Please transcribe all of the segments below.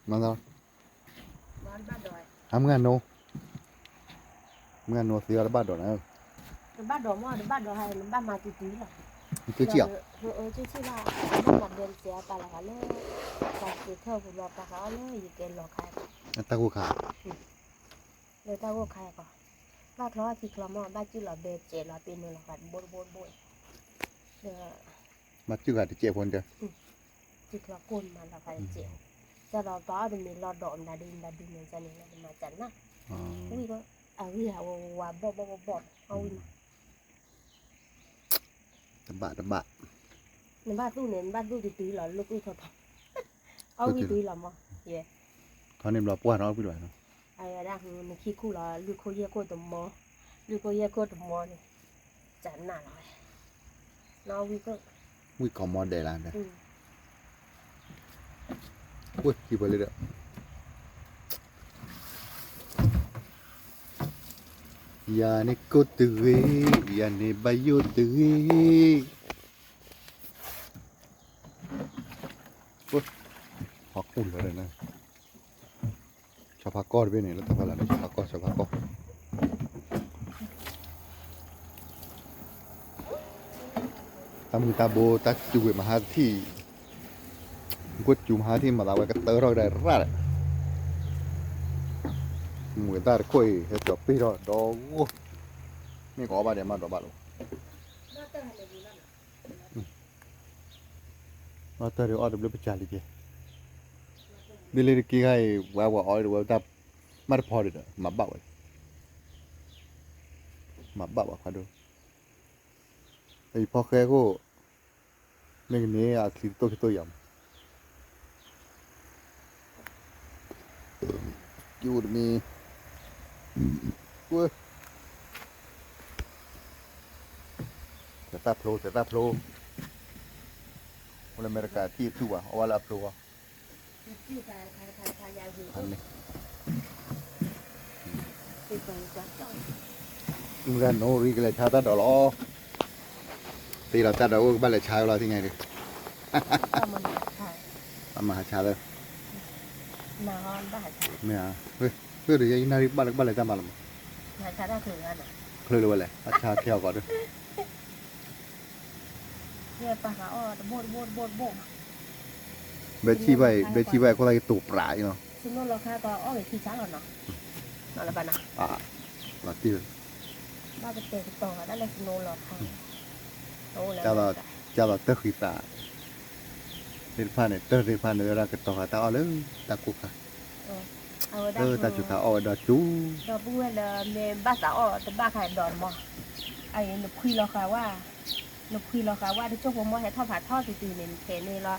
မၤသး ဟါမုၢ်ဂၤနိ, မုၢ်ဂၤနိသ့အီၤတဘၣ်ဒိးနၤ, တဘၣ်ဒိးမ့ၢ်တဘၣ်ဒိးဟါ နဘၣ်မၤတုၤတုၤလီၤ, နက့ၤဆံၣ်အီၤ, က့ၤဆံၣ်ဘၣ်, ဘၣ်မၤဘဲမစဲးအပာ်လီၤဃာ်လၢ, ပှၤစံးထၢၣ်ပူၤလီၤပာ်ဃာ်အီၤလၢယကဲလီၤခါ, တၢ်ဂိၢ်ခါ, လၢတၢ်ဂိၢ်ခါကီး, ဘၣ်ချီထံချီမ့ၢ် ဘၣ်စုၣ်လီၤဘဲစဲးလီၤပ့ၤနုာ်လီၤဃာ်တဘိတဘိတဘိ, ဘၣ်စုၣ်ဃာ်တစဲးဖိတၢ် စုၣ်ချီကိၢ်မးလီၤဃာ်တစဲး, ကၢ်ဒီးပှၤအီၣ်တမံၤလီၤဒီးမတၤဒုမတၤဒုန့ၣ်န့ၣ် မၤစၢၤနၤ, ဝံၣ်အဂံၢ်အဝဲဝါဘီၣ်ဘီၣ်ဘီၣ်ဘီၣ်, အီၣ်ဝံၣ်မး, တဘၣ်တဘၣ်, နဘၣ်သူၣ်န့ၣ် နဘၣ်သူၣ်တတုၤလီၤ လိၣ်သူၣ်ထီထီ, အီၣ်ဝံၣ်တုၤလီၤမး, ယဲ, ထီန့ၣ်ဘျီပှၢ်ထီၣ်ဝံၣ်လီၤ, အဝဲဒၣ်နခံခူၣ်လီၤ လွံၢ်ခိၣ်ယဲၢ်ခိၣ်တမီ, လွံၢ်ခိၣ်ယဲၢ်ခိၣ်တမီန့ၣ်, စးနၢ်လီၤဝဲ, နအီၣ်ဝံၣ်ခိၣ်, ဝံၣ်ကိးမီဒဲးလၢ, ဝဲၢ်ကံၤပှဲၤလၢဒီး ယၤန့ၣ်ကိၢ်တဂ့ၤ, ယၤန့ၣ်ဘၣ်ယိၣ်တဂ့ၤ, ဟီၣ်ကူၣ်လၢာ်ဒီးန့ၣ်, ဆီဖါကီၢ်တဘ့ၣ်န့ၣ် လၢတၢ်ဖီလာ်န့ၣ် ဆီဖါကီၢ် ဆီဖါကီၢ်, တၢ်မုၢ်တၢ်ဘိ တၢ်စူၤဝဲမဟါတထံၣ်, ကွၢ်စူၤမဟါတထံၣ် မၤသးဝဲကတၢထီၣ်ကဒါရၣ်ဒီး, မူၤတၢ်တခိၣ်အံၤ ဟဲကၠီၤပ့ၢ်ထီၣ်ဒီဂိၢ်, မ့ၢ်ကအီၣ်ဘၣ်ဒဲးမးဒီးဘၣ်လီၤ, အီၣ်တၢ်ဒုးအီၣ်တဘျုးပစၢၤလံက့, ဒ်လဲၣ်တက့ၢ်ခါအံၤ ဝဲပှၤအီၣ်ဝဲတၢ်, မ့ၢ်တဖီဒံးဒီး မၤဘၣ်ဝဲ, မၤဘၣ်ဝဲခွါဒိၣ်, အံၤဖီဃဲခိၣ်, မ့ၢ်ကန့ၢ်အချံတတိၢ်ခံတိၢ်ယၤမး, ကၠူတမံၤ, ဝဲ တၢ်ဖျိ တၢ်ဖျိ, အိၣ်လၢအမဲရကၤထံၣ်အထူၣ်ဘၣ် အီၣ်ဝဲလၢအဖျိအီၤ, န့ၣ်, မုၢ်ဂၤနိရံကလဲၤဆါတၢ်ဒိးလီၤ, သ့လီၤတၢ်ဒိးအိၣ်ကဘၣ်လဲၤဆါဝဲလီၤ သ့ၣ်ညါဒုး, အမၤဟးဆါလၢ, မ့ၢ်ဧါ, ဖဲဒီးယဲယနၣ်ရံၣ်ဘၣ်လၢကဘၣ်လဲၤတၢ်မၤလီၤမး, ချုးလၢဝဲလဲၣ် အဆါခဲအီၤကီးဒုး ဘဲဆံၣ်ဘၣ်အံၤ ဘဲဆံၣ်ဘၣ်အံၤ ခိၣ်သၣ်ကတိၤပြးအံၤလီၤ, လီၤတံၢ်, ဘၣ်ကတဲာ်ကတီၤဒၣ်လၢ ကၢ်သိးတၢ်ဃံသး, သ့ၣ်တဖၣ်န့ၣ် တၢ်သ့ၣ်တဖၣ်န့ၣ် ဝဲဒၣ်ကတီၤဃာ်တၢ်အီၣ်လၢတၢ်ကိၢ်ခါ, တၢ်စူၤခါအီၣ်ဝဲဒီးစူၤ, ဒီပုၢ်ဝဲၢ်လၢမ့ၢ်ဘၣ်သးအီၣ်တဘၣ်ခါဒီးမး, အအံၤနဖှံလီၤဃာ်ဝဲ, နဖှံလီၤဃာ်ဝဲ တစိၢ်ဖိမ့ၢ်ဟဲထီၣ်ဖးထီၣ်တုၤတုၤန့ၣ် နထဲန့ၣ်လီၤ,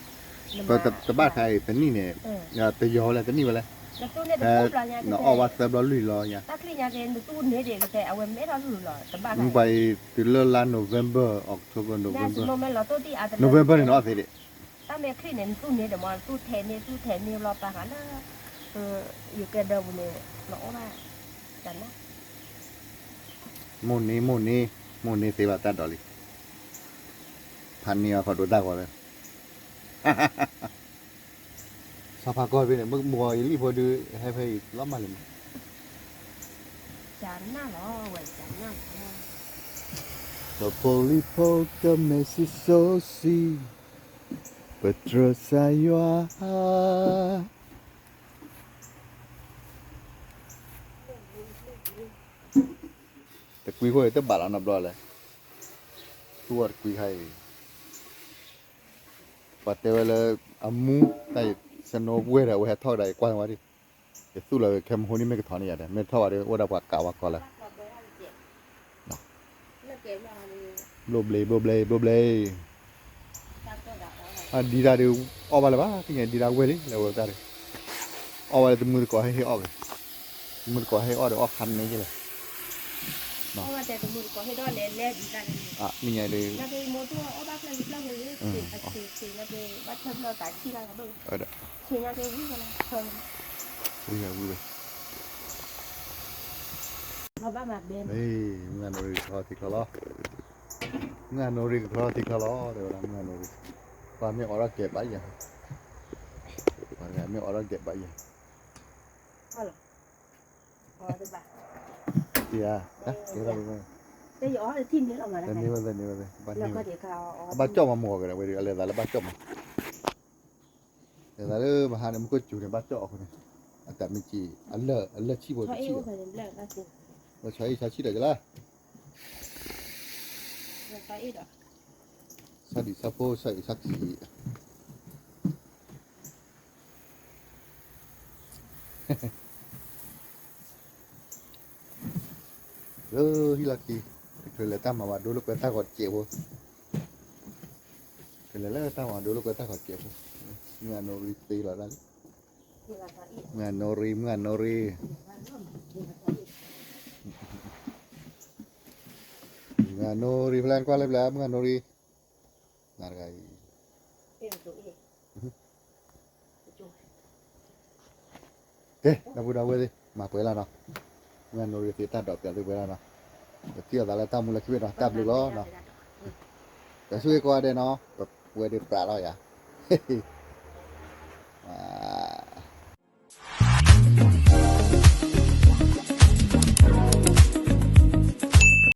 တဘၣ်ခါအံၤတနံၣ်န့ၣ်, တယီၤဝဲလဲၣ်တနံၣ်ဝဲလဲၣ်, နအီၣ်ဝဲသၢဘျီလွံၢ်လီၤညါ, တၢ်ချံညါက့ နသူၣ်န့ၢ်ဒံး နဖဲအဝဲမ့ၢ်ထီၣ်လုၢ်လီၤ တဘၣ်ခါ, မ့ၢ်ပှၤအံၤတုၤလၢလါ November October November, November န့ၣ်နအီၣ်သ့ဒံး တၢ်မဲာ်ချံန့ၣ် နသူၣ်န့ၢ်ဒံးမး သူၣ်ထဲန့ၣ် သူၣ်ထဲန့ၣ်လီၤပာ်ဃာ်လၢ ယကဲဒၢပူၤန့ၣ် နအီၣ်ဘၣ်, တၢ်နၢ်, မိၢ်န့ၢ် မိၢ်န့ၢ် မိၢ်န့ၢ်သ့ဘၣ်တၢ်ဒိးလံ, ဖးန့ၢ်အီၤခီဒိတၢ်ဂီၤလၢ ဆီဖါကီၢ်ဖဲန့ၣ် မုၢ်ဂီၤအံၤလံဖိဒုး ဟဲဖဲအံၤလီၤမၢ်လံမး, ကနၣ်လီၤဝဲ ကနၣ်လီၤ, လီၤဖိလံၤဖိကမဲာ်စံၣ်စိၤစံၣ်, ပတြၢၤစၢ်ယွၤ တကွံဖိအံၤတဘၣ်လီၤနီတဘျီလဲၣ်, သူၣ်အီၤတကွံခါအံၤ, ပှၤတဲဝဲလၢ အမူ တၢ်ယ snow ဝဲဒီး အဝဲဟဲထီၣ်ကဒါ ယကွၢ်ဝဲဒၣ်, ယသူၣ်လီၤခဲမဟိန့ၣ် မ့ၢ်ကထီၣ်န့ၢ်ယၤဒီး မ့ၢ်ထီၣ်ဝဲဒီး အိၣ်ဝဲဒၣ်ပှၤကးဝဲကီးလၢ ဘျိဘျ့ ဘျိဘျ့ ဘျိဘျ့, အဒံတၢ်ဒုး အီၣ်ဘၣ်လၢၤဘၣ် သ့ၣ်ညါ ဒံတၢ်ဝဲလံလၢဝဲတၢ်ဒုး, အီၣ်ဝဲလၢတမုၢ်တကိးဟ့ၣ်အီၣ်က့ၤ, တမုၢ်တကိးဟ့ၣ်အီၣ်ဒီးအီၣ်ခါန့ၣ်က့ၤလဲၣ်, သ့ၣ်ညါဒုး, ဝံၤဝဲ, မုၢ်ဂၤနိရံကထီထံချီလီၤ, မုၢ်ဂၤနိရံကထီထံချီလီၤ တဲဝဲဒၣ် မုၢ်ဂၤနိရံ, ပှၤမ့ၢ်အိးထီၣ်ကဲဘၣ်ယၤ, ပှၤတဂၤ မ့ၢ်အိးထီၣ်ဒဲးဘးယၤ, ယၤ, တန့ၢ်ဝဲသ့, န့ၢ်ဝဲသ့, ဘၣ်ကၠီၣ်မးမုၢ်ဂီၤကဒီးဝဲဒီး အလဲၤသးလၢဘၣ်ကၠီၣ်မး, လဲၤသးလၢမဟါန့ၣ် မူခိၣ်စူၤန့ၣ် ဘၣ်ကၠီၣ်အဃိန့ၣ်, အတၢ်မ့ၢ်က့ၤ, အလၢၢ်ဆံၣ်ဖိတဆံၣ်, လၢဆီအ့ၣ်ဆီဆံၣ်ဒီးကလါ ဆီဒံၣ်ဆီဖိ ဆီအ့ၣ်ဆီခံ, လၢဟံၣ်လီၢ်ခံ, ကထုးလဲၤတၢ်မၤဘၣ်ဒိလၢပှဲၤတၢ်ဂီၤတစဲးဖိ, ကထုးလဲၤလၢတၢ်မၤဒိလၢပှဲၤတၢ်ဂီၤတစဲးဖိ, မုၢ်အနိရံသ့လီၤဒၣ်လံ, မုၢ်အနိရံ မုၢ်အနိရံ, မုၢ်အနိရံ ဖဲလဲၣ်ကွၢ်လၢပျၢၤ မုၢ်အနိရံ, နၤတဂၤအံၤ ကဲ ဒီပုၢ်ဒီဝဲၢ်သ့ၣ် မၤပှဲၤလီၤနီၤ, မုၢ်အနိရံသ့ၣ်တၢ်ဒိးပျးသုပှဲၤလီၤနီၤ, ပထံၣ်လိာ်သးလၢတၢ်မူလၢခံဘ့ၣ်နီၤ တၢ်ဘျုးလီၤနီၤ, ပဆူၣ်က့ၤကိးဂၤဒဲးနီၤ, ပဝဲဒၣ်ပြးလီၤယၤ,